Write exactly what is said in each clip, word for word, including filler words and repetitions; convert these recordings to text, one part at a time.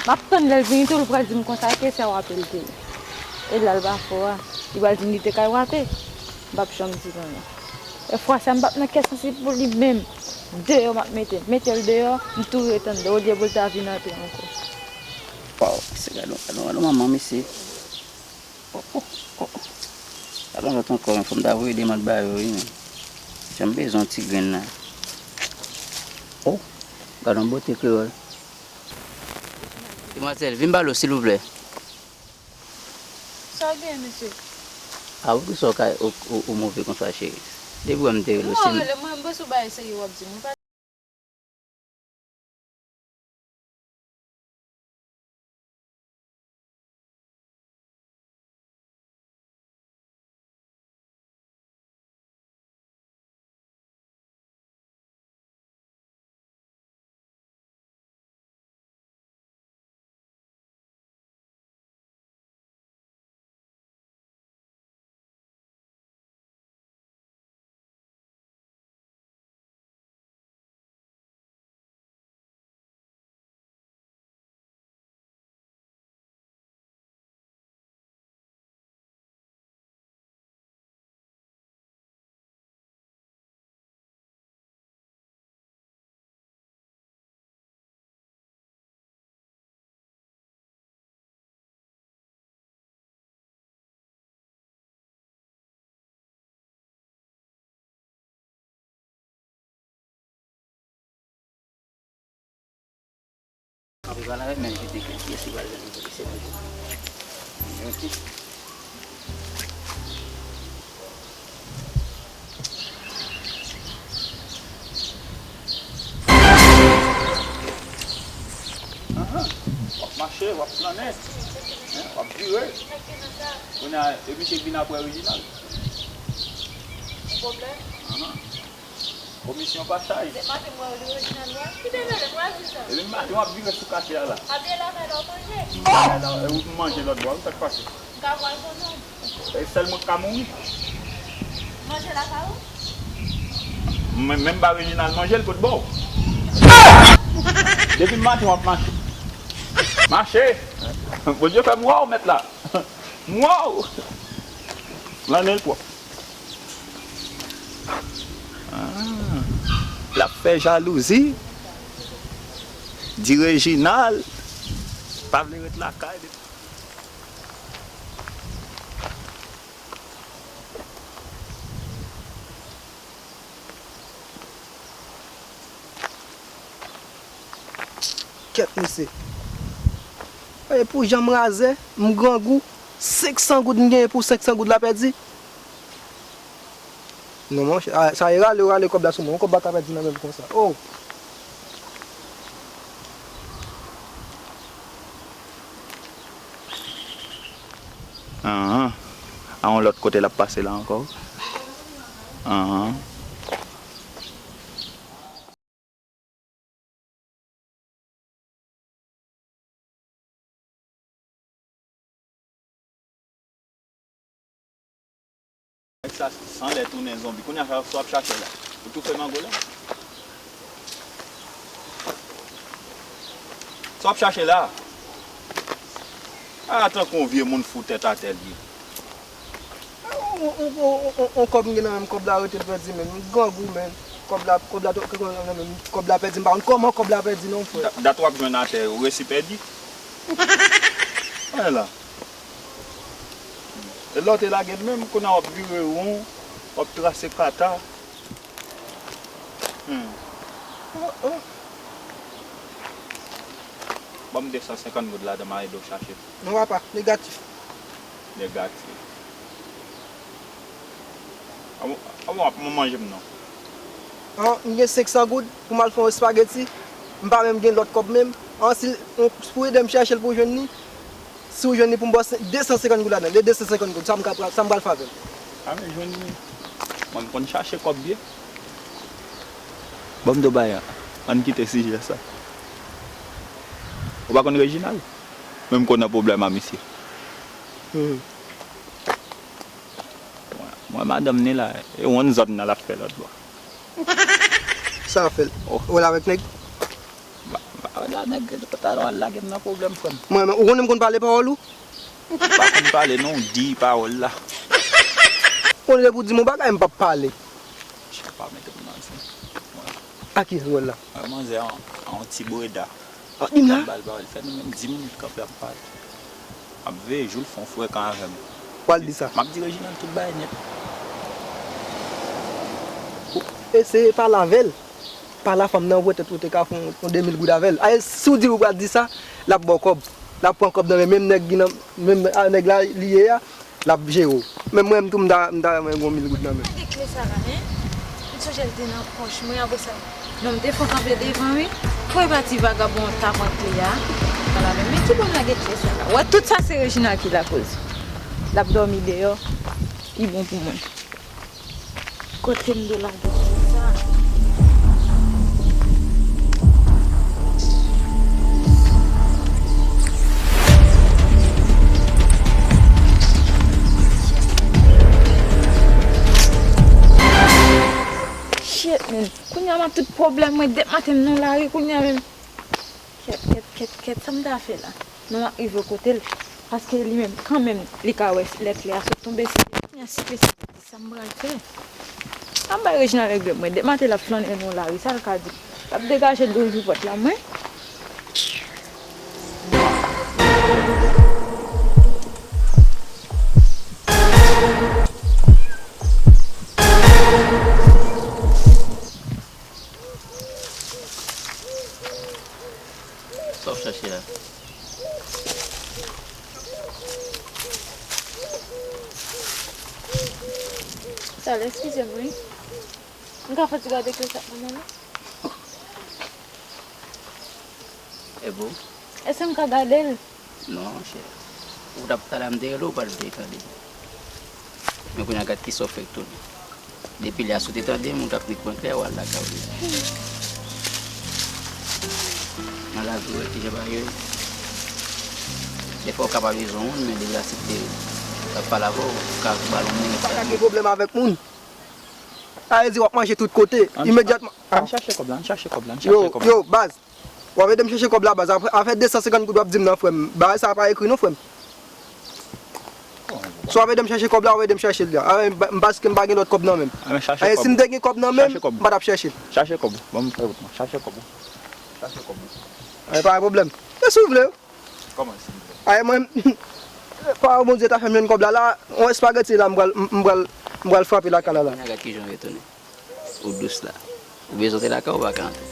M ap tann lè l vini tou, l pral di m konsa, kesè w ape l te ye. E la l pa fò a, li pral di m li te kay w ape. M p ap janm di l anyen. E fwa sa, m p ap nan kè sansib pou li menm. Deyò m ap mete l. Mete l deyò, m tou rete anndan, olye pou l ta vin antre ankò. Waw, mesye, gade, gade, gade manman, mesye. Oh, oh, oh, oh. Gade yon lòt ankò, men fò m ta voye demann ba yo, wi, men. Jan m bezwen yon ti grenn la. Oh, gade yon bote kreyòl. Demwazèl, vin pale w, silvouplè. Sa w gen, mesye? A, poukisa w ka, ou, ou, ou move konsa, cheri? Depi w wè m te rele w, se m rele, mwen, m panse w bay serye w ap di m. Ou pa Anpe pa la menm jete kèk pyès li pral jwenn pou li se manje. Ok. Ahan. W ap mache, w ap flannen, en, w ap vire. Kounye a, e misye k vin apre Reginald. Yon pwoblèm? Ahan. Komisyon pa chay. Depi maten m wè w, Reginald, wè. Ki te rele m, wè, Reginald? Depi maten w ap vire sou katye a la. Ap vire lakay la w manje. M pa la, e ou manje lòt bò, sa k pase? M ka pral konnen. E sèl mwen k ka mouri. Manje lakay ou? Mwen menm ba Reginald manje l pot ba w. Depi maten w ap mache. Mache! Bondye fè m wè w mèt la. M wè w! Flannen l pwòp. Ah. L ap fè jalouzi. Di Reginald pa vle ret lakay. Kèt mesye. E pou jan m razè, m grangou, senk san goud m genyen pou senk san goud la pèdi. Non, monchè, a, sa e rale, yo rale kòb la sou mwen. Yon kòb pa ka pèdi nan men m konsa. Oh! Ahan. A yon lòt kote l ap pase la ankò. Ahan. Nèg sa sanlè tounen zonbi. Kounye a sa w ap chache la? Ou toufe mango la? Sa w ap chache la? A, tankou yon vye moun fou tèt atè l ye. On, on, on, on, on kòb m gen nan men m, kòb la rete l pèdi, men m grangou, men kòb la, kòb la, kòb la pèdi, m pa konn kòman kòb la pèdi non, frè. Dat, dat w ap jwenn atè, ou resi pèdi. Wè la. E lè w te lage l menm, kounye a w ap vire won, w ap trase kata. Hmm. Oh, oh. Ban m de san senkant goud ladan, m a ede w chache. Non, papa, negatif. Negatif. An, an, w ap manje m non. An, m gen senk san goud pou m al fè yon espageti. M pa menm gen lòt kòb menm. An, si, pou ede m chèche l pou jwenn li, si w jwenn li pou m ba w de san senkant goud ladan, de san senkant goud, sa m ka pral, sa m pral fè avè l? A, men jwenn li. Mwen, m konn chache kòb byen. Ban m di w bagay, ann kite sijè sa. Ou pa konn Reginald? Men m konn nan pwoblèm a misye. Hmm. Mwen, mwen, madanm ni la, e wonn zòn nan l ap fè lòt bò. Sa w ap fè l? Oh. Ou wè l avèk nèg? M pa, m pa, La, nèg, talè w al lage m nan pwoblèm, frè m. Mwen menm, ou konnen m konn pale pawòl ou? Ou pa konn pale, non, ou di pawòl la. Ou konnen depi w di m yon bagay, m p ap pale. Chè, pa mete m nan zen. A ki wòl la? Mwen, manzè an, an yon ti breda. An, di m la. Bal pawòl, fè nou menm dis minit kanpe ap pale. M ap veye jou l fè yon frekan avè m. W al di sa. M ap di Reginald tout bagay nèt. Eseye pale avè l. Pale a fanm nan, pètèt ou te ka fè yon, yon de mil goud avè l. Aye, si w di l ou pral di sa, l ap ba w kòb. L ap pran kòb nan men menm nèg ki nan, menm, a, nèg la li ye a, l ap jere w. Men mwen menm tou, m ta, m ta renmen gen yon mil goud nan men m. Gade kle sa la, en? M sonje l te nan pòch mwen, apre sa. Non, m te fon kanpe devan, wi. Pou e pa ti vagabon ta pran kle a. Ala men, men ki bon lage kle sa la? Wè, tout sa se Reginald ki lakoz. L ap dòmi deyò. Li bon pou mwen. Kote m te lage kle sa? Shit, man. Kounye a m ap tout pwoblèm mwen, dèk maten m nan lari kounye a menm. Kèt, kèt, kèt, kèt, sa m ta fè la? Non, m ap rive kote l. Paske li menm, kanmenm, li ka wè lè kle a sot tonbe sou li. Kounye a si pesi sa m pral fè? An bay Reginald regle mwen. Dèk maten l ap flannen nan lari, sa l ka di? L ap degaje l ouvri pòt la, mwen. Sa w ap chache la? Talè, eskize m, wi. M ka fè ti gade kle sa pou mwen, non? E bon? Èske m ka gade l? Non, chè. Ou t ap talè a m te rele w, ou pa t vle tande. Men kounye a gad kisa w fèk tounen. Depi lè a si w te tande m, ou t ap ret pran kle a, w al lakay ou deja. Nan lavi, w wè kijan bagay yo ye. Defwa w ka pa bezwen moun, men depi lè a si te, t ap pale avè w, ou ka ba l yon minit. Pa ka gen pwoblèm avèk moun. Sa vle di w ap manje tout kote, imedyatman. Ann chache kòb la, ann chache kòb la, ann chache kòb la. Yo, yo, baz. W ap ede m chache kòb la, baz. Afè, afè de san senkant goud w ap di m nan, frè m. Bagay sa a pa ekri non, frè m. Si w ap ede m chache kòb la, w ap ede m chache l la. A, m pa, m paske m pa gen lòt kòb nan men m. A, men chache kòb. Si m te gen kòb nan men m, m pa t ap chache l. Chache kòb. Ban m fè wout mwen. Chache kòb. Chache kòb. A, pa gen pwoblèm. E si w vle. Kòman si m vle? A, mwen, pa Bondye ta fè m jwenn kòb la, la, yon espageti la, m pral, m, m pral, m pral frape lakay la, la. Kounye a gad kijan w retounen. Ou dous la. Ou bezwen antre lakay ou, ou pa ka antre.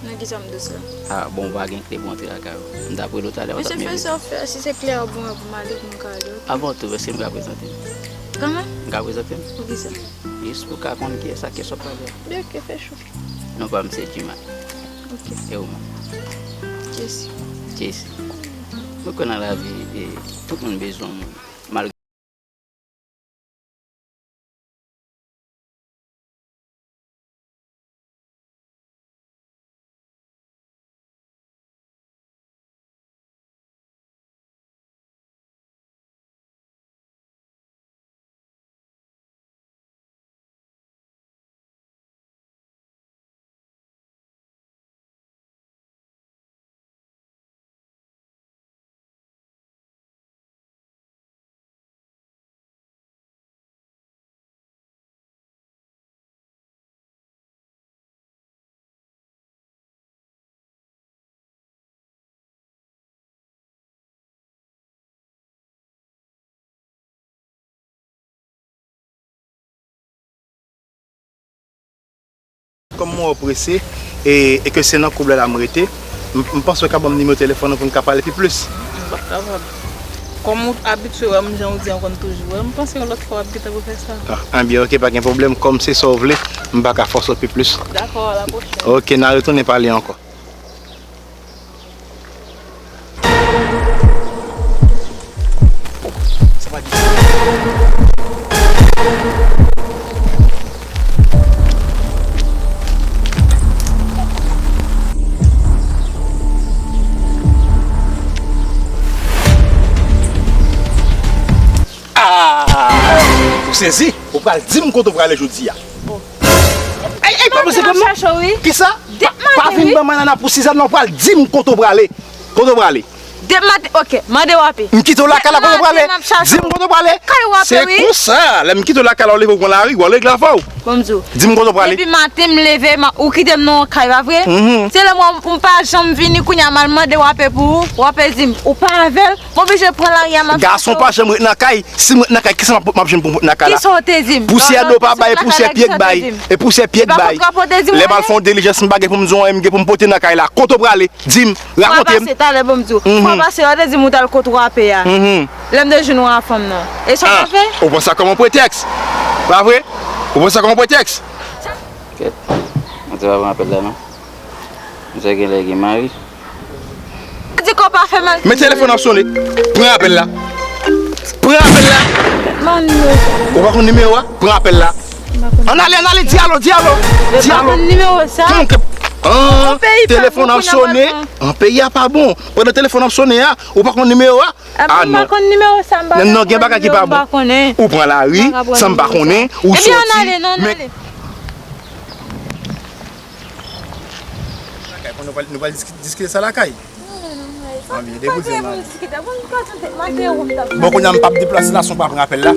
Nan kisa m dous la? A, bon, ou pa gen kle pou antre lakay ou. M t ap rele w talè, ou t ap mele. Mesye, fè sa w fè, si se kle a ou bon pou m ale, pou m ka ale, oke? Avan tou, èske m ka prezante m? Kòman? M ka prezante m? Poukisa? Jis pou w ka konn kiyès ak kiyès w ap pale a. Oke, fè cho. Non pa m se Jima. Oke. E ou menm? Jesi. Jesi. Mwen kwè nan lavi, e, tout moun bezwen moun. Malgre Kòm mwen wè w prese, e, e ke se nan koub la la m rete, m, m panse w ka ban m nimewo telefòn ou pou n ka pale pi plis. M p ap kapab. Kòm ou abitye wè m jan ou di an konn toujou wè m, m panse yon lòt fwa w ap gentan pou fè sa. A, enben, oke, pa gen pwoblèm. Kòm se sa w vle, m pa ka fòse w pi plis. Dakò, a la pwochèn. Oke, n a retounen pale ankò. Ah! Ou sezi? Ou pral di m kote w prale jodi a. Ey, ey, pa poze pran m non. Kisa? Depi maten, wi. Pa vin ban m anana pou sizàn non, pral di m kote w prale. Kote w prale? Depi maten, ok, mande w ape. M kite w lakay la, kote w prale? Depi maten, m ap chache w. Di m kote w prale. Kay w ape, wi. Se konsa, lè m kite w lakay la, w leve w pran lari, w al regle afè w. Bon, m di w. Di m kote w prale. Depi maten, m leve, m a- ou kite m nan yon kay, pa vre? Mhm. Se lè mwen, m pa janm vini, kounye a m al mande w ape pou ou, w ape di m, ou pa avè l, m oblije pran lari a, m ap chache w. Gason pa janm ret nan kay. Si m ret nan kay, kisa m ap, m ap jwenn pou m ret nan kay la? Kisa w te di m? Pousyè do pa bay, pousyè pye k bay. E pousyè pye k bay. Lè m al fè yon dilijans, m pa gen pou m di w anyen, m gen pou m pote nan kay la. Kote w prale? Di m, rakonte m. Fwa pase, talè, bon, m di w. Fwa pase, yo te di m ou t al kot w ape a. Lè m te jwenn w a fanm nan. E sa w te fè? Ou pran sa kòm yon pretèks? Pa vre? Ou pran sa kòm yon pretèks? Kèt. Mwen te pa pran apèl la, non. Misye genlè gen mari. Di kò pa fè mal. Men telefòn ap sone. Pran apèl la. Pran apèl la. Ou pa konn nimewo a? Pran apèl la. Ann ale, ann ale, di alo, di alo. Di alo. Konn nimewo sa. An, telefòn ap sone. An, peyi a pa bon. Pandan telefòn ap sone a, ou pa konn nimewo a? Ah non. Non, gen bagay ki pa bon. Ou pran lari, san m pa konnen, ou soti. Lakay, nou pral, nou pral diski-, diskite sa lakay. Anvi debouze nan. Bon, kounye a m p ap deplase la, si w pa pran apèl la.